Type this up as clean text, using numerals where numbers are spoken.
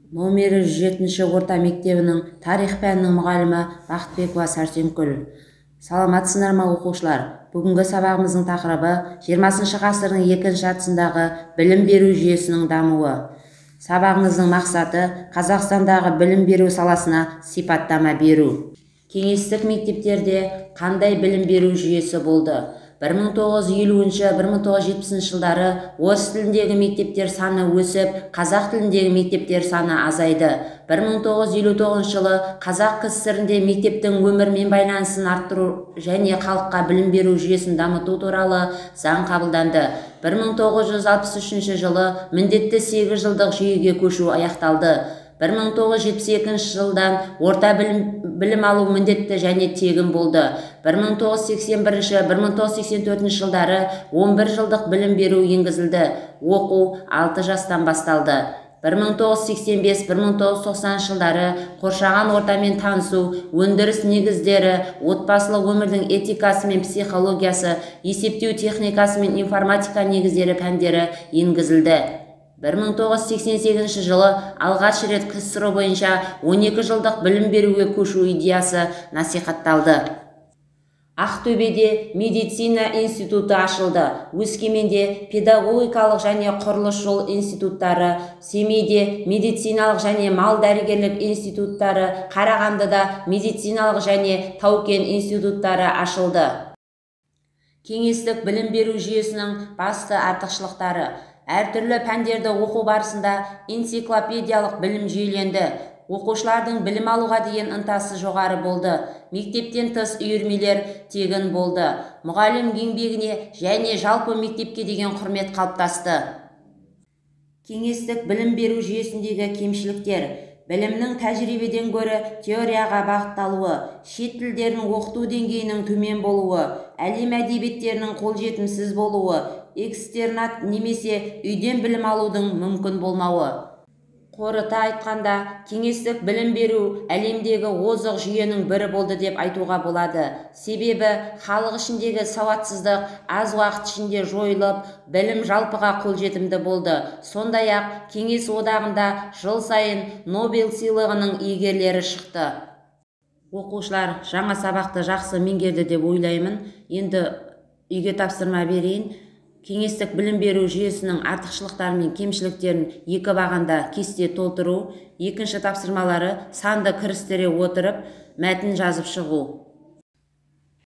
Номері 107 орта мектебінің тарих пәнінің мұғалімі Бақытбекова Сәрсенкүл. Саламатсыздар ма, оқушылар? Бүгінгі сабағымыздың тақырыбы: 20 ғасырдың екінші жартысындағы білім беру жүйесінің дамуы. Сабағымыздың мақсаты: Қазақстандағы білім беру саласына сипаттама беру. Кеңестік мектептерде қандай білім беру жүйесі болды? 1950-1970 жылдары орыс тіліндегі мектептер саны өсіп, қазақ тіліндегі мектептер саны азайды. 1959 жылы Қазақ КСР-інде мектептің өмірмен байланысын арттыру және халыққа білім беру жүйесін дамыту туралы заң қабылданды. 1963 жылы міндетті 8 жылдық жүйеге көшу аяқталды. 1972 жылдан орта білім алу міндетті және тегін болды. 1981-1984 жылдары 11 жылдық білім беру енгізілді, оқу 6 жастан басталды. 1985-1990 жылдары қоршаған ортамен танысу, өндіріс негіздері, отбасылық өмірдің этикасы мен психологиясы, есептеу техникасы мен информатика негіздері пәндері енгізілді. 1988 жылы алғаш рет КСРО бойынша 12 жылдық білім беруге көшу идеясы насихатталды. Ақтөбеде медицина институты ашылды, Өскеменде педагогикалық және құрылыс жол институттары, Семейде медициналық және мал дәрігерлік институттары, Қарағандыда медициналық және тау-кен институттары ашылды. Кеңестік білім беру жүйесінің басты артықшылықтары: әртүрлі пәндерді оқу барысында энциклопедиялық білім жүйеленді, оқушылардың білім алуға деген ынтасы жоғары болды, мектептен тыс үйірмелер тегін болды, мұғалім еңбегіне және жалпы мектепке деген құрмет қалыптасты. Кеңестік білім беру жүйесіндегі кемшіліктер: білімнің тәжірибеден гөрі теорияға бағытталуы, шет тілдерін оқыту деңгейінің төмен болуы, әлем әдебиеттерінің қолжетімсіз болуы, экстернат немесе үйден білім алудың мүмкін болмауы. Қорыта айтқанда, кеңестік білім беру әлемдегі озық жүйенің бірі болды деп айтуға болады. Себебі халық ішіндегі сауатсыздық аз уақыт ішінде жойылып, білім жалпыға қолжетімді болды. Сондай-ақ Кеңес одағында жыл сайын Нобель сыйлығының иегерлері шықты. Оқушылар жаңа сабақты жақсы меңгерді деп ойлаймын. Енді үйге тапсырма берейін. Кеңестік білім беру жүйесінің артықшылықтары мен кемшіліктерін екі бағанда кесте толтыру. Екінші тапсырмалары: санды кірістіре отырып, мәтін жазып шығу.